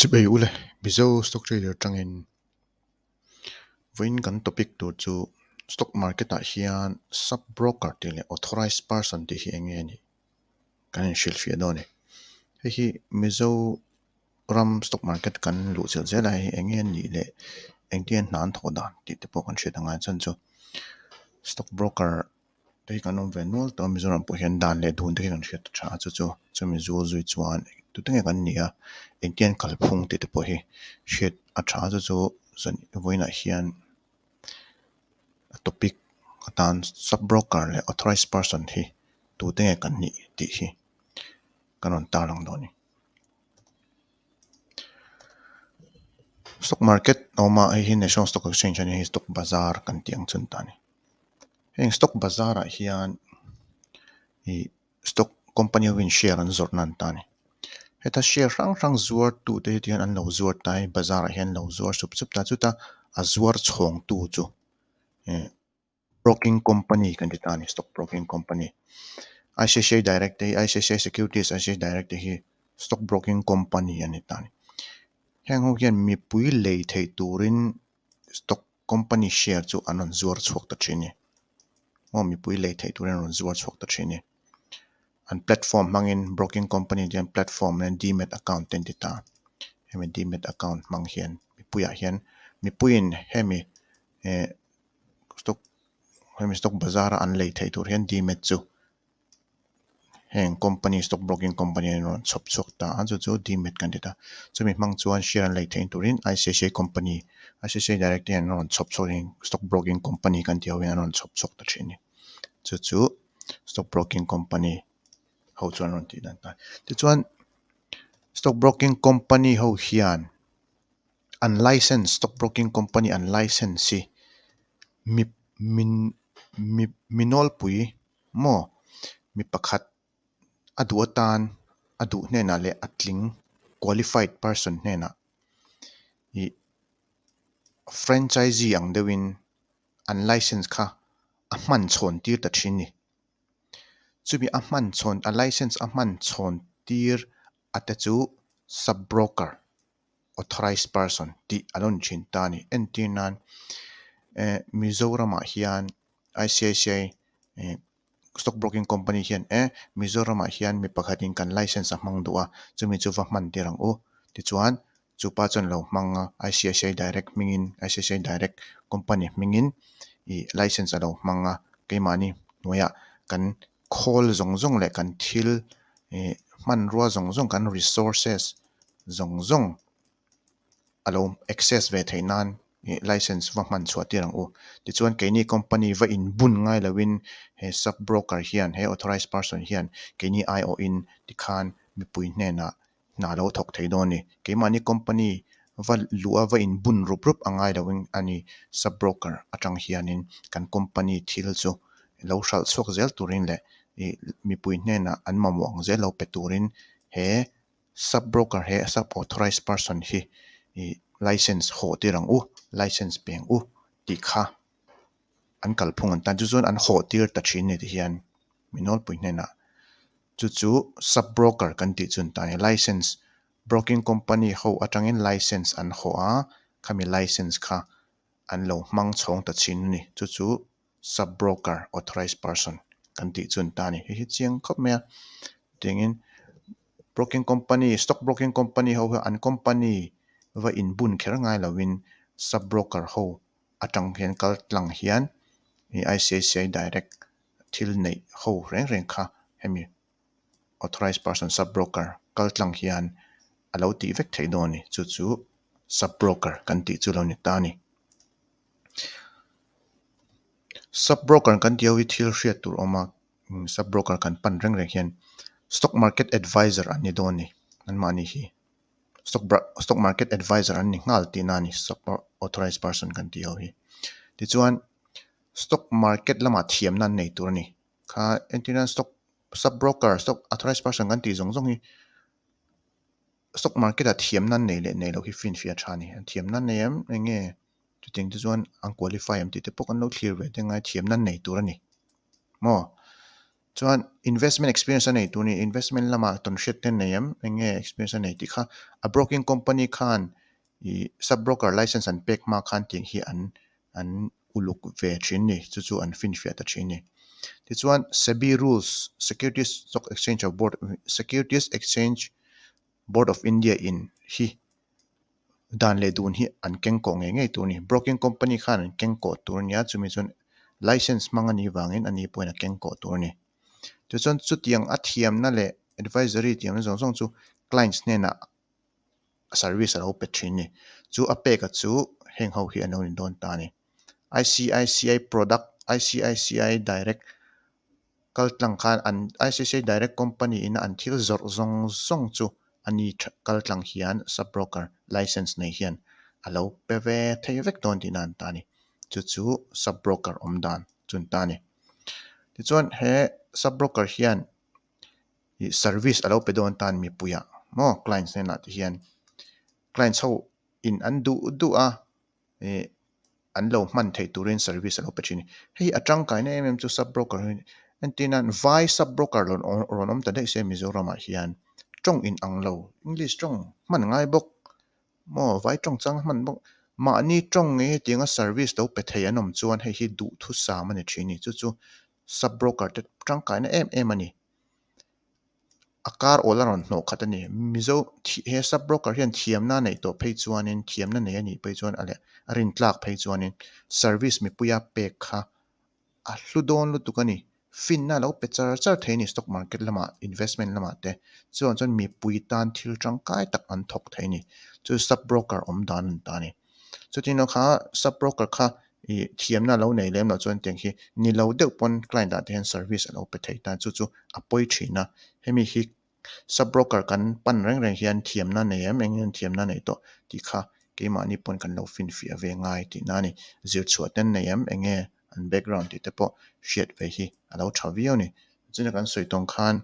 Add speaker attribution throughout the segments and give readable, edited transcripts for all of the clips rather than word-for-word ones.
Speaker 1: Chibei ule, Mizo stock trader tangin vawiin kan topic tur chu stock market ah hian sub broker tih leh authorized person tih hi eng nge a nih kan inhrilhfiah dawn a ni. Hei hi Mizo ram stock market kan luh chilh zel a, hei hi eng nge a nih leh engtin nge hna an thawh dan tih te pawh kan hriat a ngai a chhan chu stock broker te hi kan awm ve nual tawh a Mizoram pawh hian dan leh dun te hi kan hriat tha a chu chu chumi zul zui chuan tute nge kan nih a engtin an kalphung tih te pawh hi hriat a tha a chu chu vawiinah hian a topic atan sub broker leh authorised person hi tute nge kan nih tih hi kan rawn tarlang dawn a ni. Stock market a awm a hei hi National Stock Exchange a nia hei stock bazar kan tih ang chu an ta a ni. Heng stock bazar ah hian ih stock company ho in share an zawrhna an ta a ni. Heta share hrang hrang zuar tu te hi tihian an lo zuar ta a bazar ah hian an lo zuar sup sup ta a chuta a zuar chhawng tu chu eh broking company kan ti ta a ni stock broking company. I_C_I_C_I direct te hi I_C_I_C_I securities I_C_I_C_I direct te hi stock broking company a ni ta a ni. Heng ho hian mipui lei theih turin stock company share chu an rawn zuar chhuak ta thin a ni. Aw mipui lei theih turin an rawn zuar chhuak ta thin a ni. An platform hmangin broking company te hian platform nen demat account te an ti ta a. Hemi demat account hmang hian mipuiah hian mipuiin hemi eh stock hemi stock bazar a an lei theih tur hian demat chu heng company stock broking company an rawn chhawp chhuak ta a chu chu demat kan ti ta. Chumi hmang chuan share an lei theih turin I_C_I_C_I company I_C_I_C_I direct te hian an rawn chhawp chhuak in stock broking company kan tih ho hian an rawn chhawp chhuak ta thin a ni. Chu chu stock broking company ho chuan an rawn tih dan ta. Tichuan stock broking company ho hian an license stock broking company an license hi mi min mi mi nawlpui maw mi pakhat a duh atan a duh hnenah leh a tling qualified person hnenah ih franchisee ang deuhin an license kha a hman chhawn tir ta thin a ni. Chumi a hman chhawn a license a hman chhawn tir a te chu sub broker authorised person tih a lo ni thin ta a ni. Entir nan eh Mizoramah hian I_C_I_C_I eh stock broking company hian eh Mizoramah hian mi pakhatin kan license a hmang duh a chumi chu va hman tir ang u tichuan chupa chuan a lo hmang a I_C_I_C_I direct hmingin I_C_I_C_I direct company hmingin ih license a lo hmang a keimahni hnuaiah kan khawl zawng zawng leh kan thil ih hmanrua zawng zawng kan resources zawng zawng a lo access ve theih nan ih license va hman chhuah tir ang u. Tichuan keini company va inbun ngai loin he sub broker hian he authorised person hian keini aiawhin tikhan mipui hnenah hna a lo thawk thei dawn a ni. Keimahni company va luh a va inbun rup rup a ngai loin a ni sub broker atang hianin kan company thil chu lo hralh chhuak zel turin leh ih mipui hnenah an mamawh ang zel lo pe turin he Sub broker he sub authorised person hi ih license hawh tir ang u, license pe ang u tih kha an kalphung an tan. Chu chuan an hawh tir ta thin ni ti hian mi nawlpui hnenah chu chu sub broker kan tih chu an tan a ni. License broking company ho atangin license an hawh a, khami license kha an lo hmang chhawng ta thin a ni. Chu chu sub broker authorised person kan tih chu an ta a ni. Hei hi chiang khawp mai a, tiangin broking company stock broking company ho hi an company va inbun kher ngai lovin sub broker ho atang hian kal tlang hian ih I_C_I_C_I direct thil neih ho reng reng kha hemi authorised person sub broker kal tlang hian a lo tih vek theih dawn a ni chu chu sub broker kan tih chu lo ni ta a ni. Sub broker kan tih ho hi thil hriat tur a awm a. Sub broker kan pan reng reng hian stock market advisor an ni dawn a ni anmahni hi stock stock market advisor an ni nghal tihna a ni sub authorised person kan tih ho hi tichuan stock market lamah thiamna an nei tur a ni kha entirna stock sub broker stock authorised person kan tih zawng zawng hi stock market ah thiamna an nei leh nei loh hi finfiah tha a ni an thiamna an nei em eng nge chutiang te chuan an qualify em tih te pawh kan lo thlir ve te ngai thiamna an nei tur a ni. Maw? Chuan investment experience a nei tur ni, investment lamah tawn hriat te nei em? Eng nge experience a nei tih kha a broking company khan ih sub broker license an pek hma khan tih hi an an uluk ve thin ni, chu chu an finfiah ta thin ni. Tichuan SEBI rules, Securities Stock Exchange of Board, Securities Exchange Board of India in hi dan leh dun hi an keng kawh ngei ngei tur a ni. Broking company khan an keng kawh tur a nia, chumi chuan license hmang a nih vangin a ni pawhin a keng kawh tur a ni. Tichuan chutiang a thiamna leh advisory thiamna zawng zawng chu clients hnenah service a lo pe thin a ni. Chu a peka chu heng ho hi an lo ni dawn ta a ni. ICICI product, ICICI direct kaltlang khan an ICICI direct company in an thil zawrh zawng zawng chu a ni kaltlang hian sub broker license nei hian a lo pe ve thei vek dawn tihna an ta a ni. Chu chu sub broker awm dan chu an ta a ni. Tichuan he sub broker hian ih service a lo pe dawn tan mipuiah maw clients hnenah te hian clients ho in an duh duh a ih an lo hman theih turin service a lo pe thin a ni. Hei a tangkaina em em chu sub broker hi entir nan vai sub broker rawn rawn awm ta daih se Mizoramah hian tawng in ang lo English tawng hman ngai bawk maw vai tawng chang hman bawk mahni tawng ngei hetianga service lo pe thei an awm chuan hei hi duhthusam a ni thin a ni chu chu sub broker te tangkaina em em a ni. A kar awl a rawn hnawh khat a ni. Mizo he sub broker hian thiamna a neih tawh phei chuanin thiamna nei a nih phei chuan a leh a rintlak phei chuanin service mipuia pek kha a hlu dawn lutuk a ni. Finna a lo pe char char thei a ni stock market lamah investment lamah te chuan chuan mipui tan thil tangkai tak an thawk thei a ni. Chu sub broker awm dan an ta a ni. Chutin kha sub broker kha ih thiamna a lo nei lem loh chuan tiang hi ni lo deuh pawn client ah te hian service a lo pe thei ta chu chu a pawi thin a. Hemi hi sub broker kan pan reng reng hian thiamna nei em eng nge thiamna nei tawh tih kha keimahni pawn kan lo finfiah ve ngai tihna a ni. Zir chhuah ten nei em eng nge an background tih te pawh hriat ve hi a lo tha viau a ni. Chuna kan sawi tawng khan.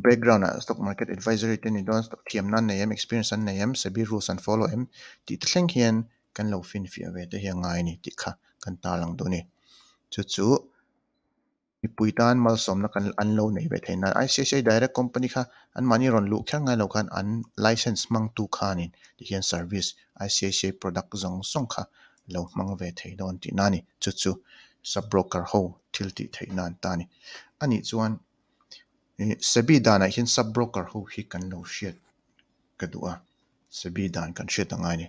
Speaker 1: Background ah stock market advisory te ni dawn stock thiamna an nei em experience an nei em SEBI rules an follow em tih te thleng hian kan lo finfiah ve te hi a ngai a ni tih kha kan tarlang duh a ni. Chu chu mipui tan malsawmna kan an lo nei ve thei nan ICICI direct company kha anmahni rawn luh kher ngai lo khan an license hmangtu khanin tihian service ICICI product zawng zawng kha lo hmang ve thei dawn tihna a ni. Chu chu sub broker ho thil tih theih nan ta a ni. Anih chuan SEBI danah hian sub broker ho hi kan lo hriat ka duh a, SEBI dan kan hriat a ngai a ni.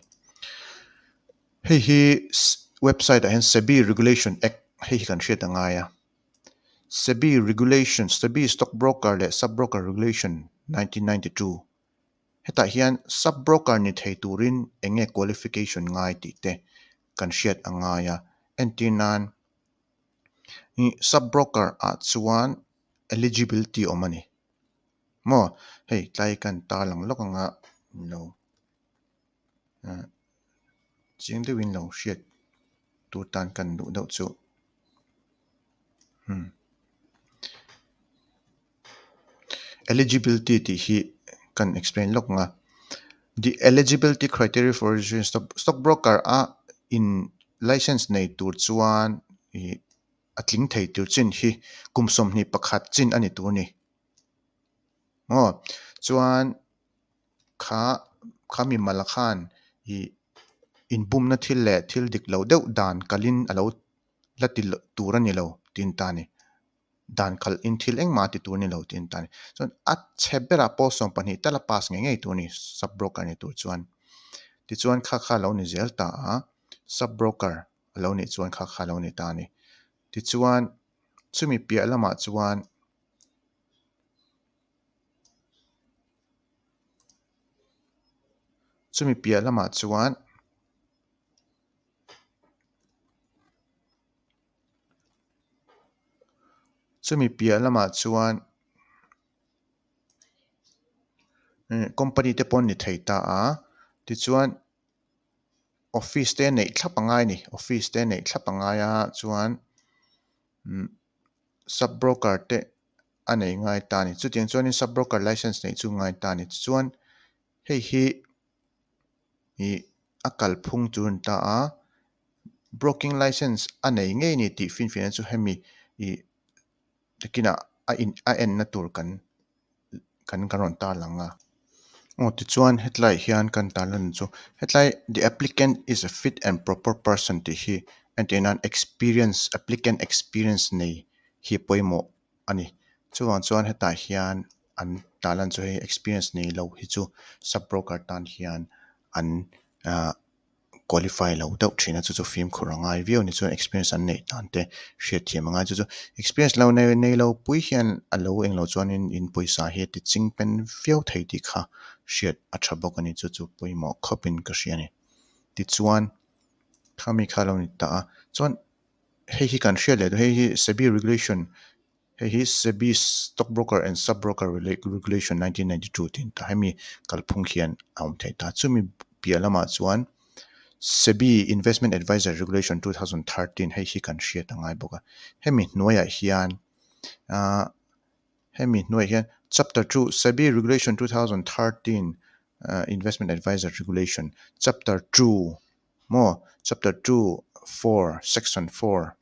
Speaker 1: Hei hi website ah hian SEBI Regulation Act hei hi kan hriat a ngai a. SEBI Regulation, SEBI Stock Broker leh Sub Broker Regulation 1992 hetah hian sub broker ni thei turin eng nge qualification ngai tih te kan hriat a ngai a. Entir nan Ih sub broker ah chuan eligibility awm a ni maw hei tlai kan tarlang lawk anga lo ah chiang deuhin lo hriat tur tan kan duh deuh chu umm eligibility tih hi kan explain lawk anga the eligibility criteria for registration stock stock broker a in license nei tur chuan ih a tling thei tur chin hi kum 21 chin a ni tur a ni maw chuan kha kha mimal khan ih inbumna thil leh thil dik loh deuh dan kalin a lo la ti tur a ni lo tiin ta a ni. Dan khalh in thil engmah a ti tur a ni lo tiin ta a ni. Chuan a chhe berah pawl 12 tal a pass ngei ngei tur a ni sub broker ni tur chuan. Tichuan kha kha a lo ni zel ta a, sub broker a lo nih chuan kha kha a lo ni ta a ni. Tichuan chumi piah lamah chuan chumi piah lamah chuan Chumi piah lamah chuan company te pawh an ni thei ta a tichuan office te neih thlap a ngai a ni office te neih thlap a ngai a chuan sub broker te a nei ngai ta a ni chutiang chuanin sub broker license neih chu ngai ta a ni tichuan hei hi ih a kalphung chu a ni ta a broking license a nei ngei a ni tih finfiahna chu hemi ih. Takinah a in a enna tur kan kan kan rawn tarlang a. Aw tichuan hetlaiah hian kan tarlan chu hetlai the applicant is a fit and proper person tih hi entir nan experience applicant experience nei hi pawimawh a ni. Chuvang chuan hetah hian an tarlan chu hei experience nei lo hi chu sub broker tan hian an ah qualify lo deuh thin a chu chu fimkhur a ngai viau a ni chuan experience an neih dan te hriat thiam a ngai chu chu experience lo nei nei lo pui hian a lo englo chuanin in pawisa hi a ti ching pen viau thei tih kha hriat a tha bawk a ni chu chu pawimawh khawpin ka hria a ni tichuan khami kha a lo ni ta a chuan hei hi kan hriat leh duh hei hi SEBI regulation Hei hi SEBI Stock Broker and Sub Broker Regulation 1992 tiin ta hemi kalphung hian a awm thei ta. Chumi piah lamah chuan SEBI Investment Adviser Regulation 2013 hei hi kan hriat a ngai bawk a. Hemi hnuaiah hian ahh hemi hnuaiah hian Chapter 2 SEBI Regulation 2013 Investment Adviser Regulation Chapter 2 maw Chapter 2 4 Section 4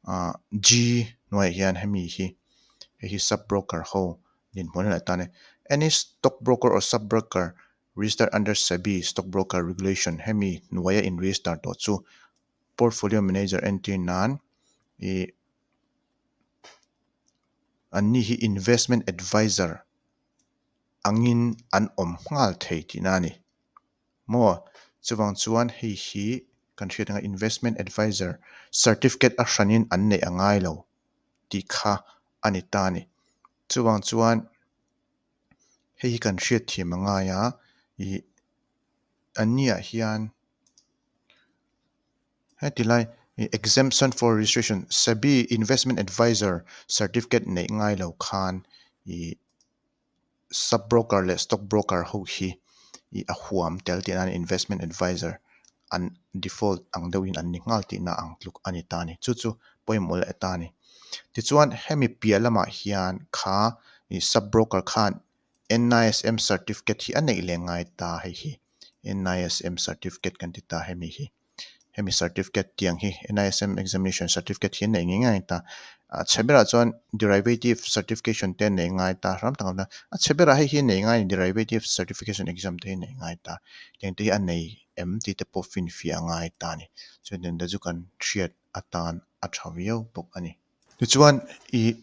Speaker 1: Ahh G hnuaiah hian hemi hi hei hi sub broker ho dinhmun a leh tan a ni. Any stock broker or sub broker registered under SEBI stock broker regulation hemi hnuaia in register tawh chu portfolio manager entir nan ih anni hi investment advisor angin an awm nghal thei tihna a ni. Maw? Chuvang chuan hei hi kan hriat anga investment advisor certificate a hranin an neih a ngai lo tih kha a ni ta a ni. Chuvang chuan hei hi kan hriat thiam a ngai a, ih an niah hian heti lai exemption for registration SEBI investment advisor certificate neih ngai lo khan ih Sub broker leh stock broker ho hi ih a huam tel tih nan investment advisor an default ang deuhin an ni nghal tihna ang tluk a ni ta a ni. Chu chu pawimawh leh ta a ni. Tichuan hemi piah lamah hian kha ih sub broker khan NISM certificate hi a neih leh ngai ta hei hi NISM certificate kan ti ta hemi hi. Hemi certificate tiang hi NISM examination certificate hi an neih ngei ngai ta. A chhe berah chuan derivative certification te an nei ngai ta hram tak a, a chhe berah hei hi an nei ngai a ni derivative certification exam te hi an nei ngai ta. Tiang te hi a nei em tih te pawh finfiah a ngai ta a ni. Chuan tiang te chu kan hriat atan a tha viau bawk a ni. Tichuan ih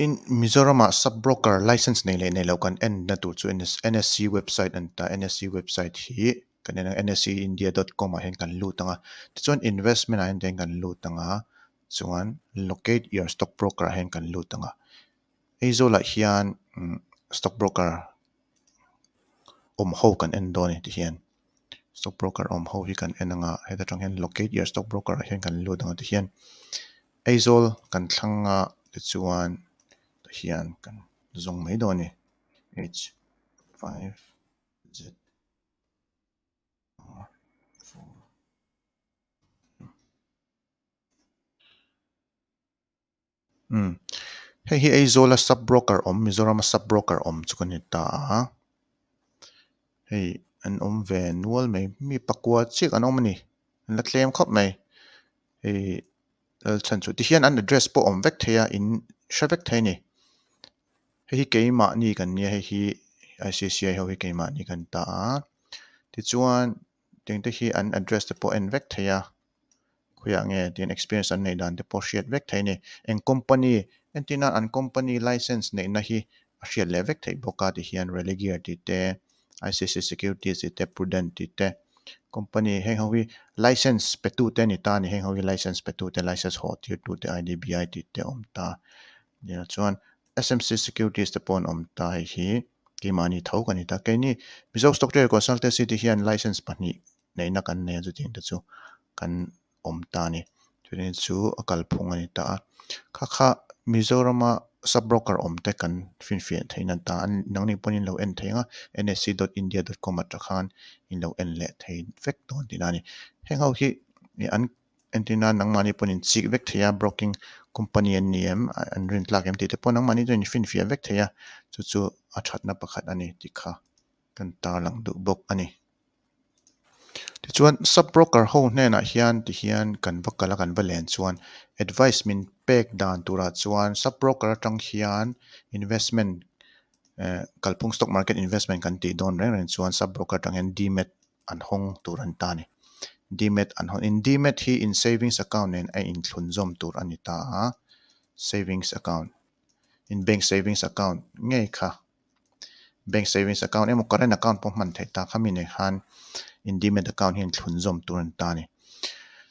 Speaker 1: in Mizoramah sub broker license nei leh nei lo kan en na tur chu NSE website a ni ta. NSE website hi kan en ang nseindia dot com ah hian kan lut ang a tichuan investment ah hian tihian kan lut ang a chuan locate your stock broker ah hian kan lut ang a Aizawl ah hian stock broker awm ho kan en dawn a ni tihian stock broker awm ho hi kan en ang a heta tang hian locate your stock broker ah hian kan lut ang a tihian Aizawl kan thlang a tichuan tihian kan zawng mai dawn a ni h 5 z. Umm hei hi Aizawla sub broker awm Mizorama sub broker awm chu ka ni ta a hei an awm ve nual mai mi pakua chiah an awm a ni an la tlem khawp mai hei lalchhan chu tihian an address pawh awm vek thei a in hre vek thei a ni. Hei hi keimahni kan nia hei hi ICCI ho hi keimahni kan ta a tichuan tiang te hi an address te pawh en vek thei a khawiah nge tiang experience an neih dan te pawh hriat vek thei a ni eng company entir nan an company license neihna hi a hriat leh vek theih bawk a tihian Religare tih te ICC securities tih te Prudent tih te company heng ho hi license pe tu te a ni ta a ni heng ho hi license pe tu te license hawh tir tu te IDBI tih te a awm ta chuan. SMC Securities te pawh an awm ta hei hi keimahni tho kan ni ta. Keini Mizo Stock Trader Consultancy te hian license pahnih neihna kan nei a chutiang te chu kan awm ta a ni. Chutiang chu a kalphung a ni ta a. Kha kha Mizorama sub broker awm te kan finfiah theihna ta a nangni pawhin in lo en thei ang a nse dot india dot com atang khan in lo en leh thei vek dawn tihna a ni. Heng ho hi an Entirna nangmahni pawhin in chik vek thei a, broking company an ni em, an rin tlak em tih te pawh nangmahni chuan in finfiah vek thei a, chu chu a thatna pakhat a ni tih kha kan tarlang duh bawk a ni. Tichuan sub broker ho hnenah hian tihian kan va kal a kan va len chuan advice min pek dan turah chuan sub broker atang hian investment eh kalphung stock market investment kan tih dawn reng reng chuan sub broker atang hian demat an hawng tur an ta a ni. Demat an hawn in demat hi in savings account nen a inthlun zawm tur a ni ta a, savings account in bank savings account ngei kha bank savings account emaw current account pawh hman theih ta kha mi nei khan in demat account hian thlun zawm tur a ni ta a ni.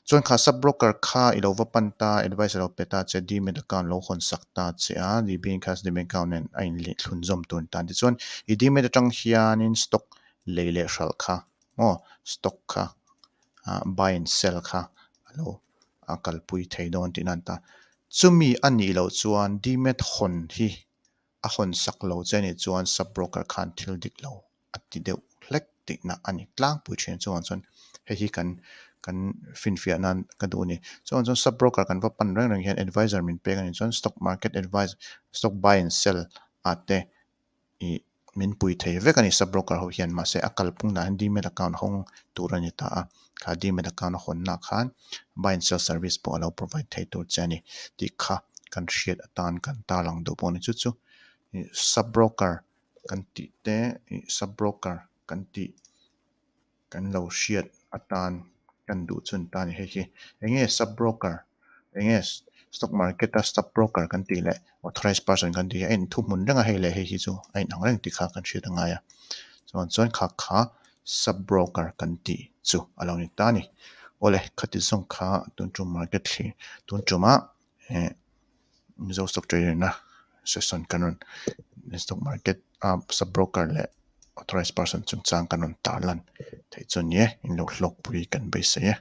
Speaker 1: Chuan kha sub broker kha i lo va pan ta advice a lo pe ta che demat account lo hawn sak ta che a demat kha demat account nen a in leh thlun zawm tur a ni ta a ni. Tichuan i demat atang hianin stock lei leh hralh kha maw stock kha ah buy and sell kha a lo a kalpui thei dawn tihna a ni ta. Chumi a nih loh chuan demat hawn hi a hawn sak lo che anih chuan sub broker khan thil dik lo a ti deuh hlek tihna a ni tlangpui thin chuvang chuan hei hi kan kan finfiah nan ka duh a ni. Chuvang chuan sub broker kan va pan reng reng hian advisor min pek anih chuan stock market advice stock buy and sell ah te ih min pui thei vek a ni sub broker ho hian mahse a kalpung dan hian demat account hawng tur a ni ta a kha demat account a hawnna khan buy and sell service pawh a lo provide thei tur che a ni tih kha kan hriat atan kan tarlang duh pawh a ni chu chu ih sub broker kan tih te ih sub broker kan tih kan lo hriat atan kan duh chu an ta a ni hei hi eng nge sub broker eng nge stock market a stock broker kan tih leh authorized person kan tih hi a inthu hmun reng a hei leh hei hi chu a inang reng tih kha kan hriat a ngai a chuan chuan kha kha sub broker kan tih chu a lo ni ta a ni awle khati zawng kha tun tum market thlir tun tumah eh Mizo stock trader na session kan rawn stock market a sub broker leh authorized person chungchang kan rawn tarlan theih chu a ni e in lo hlawkpui kan beisei e.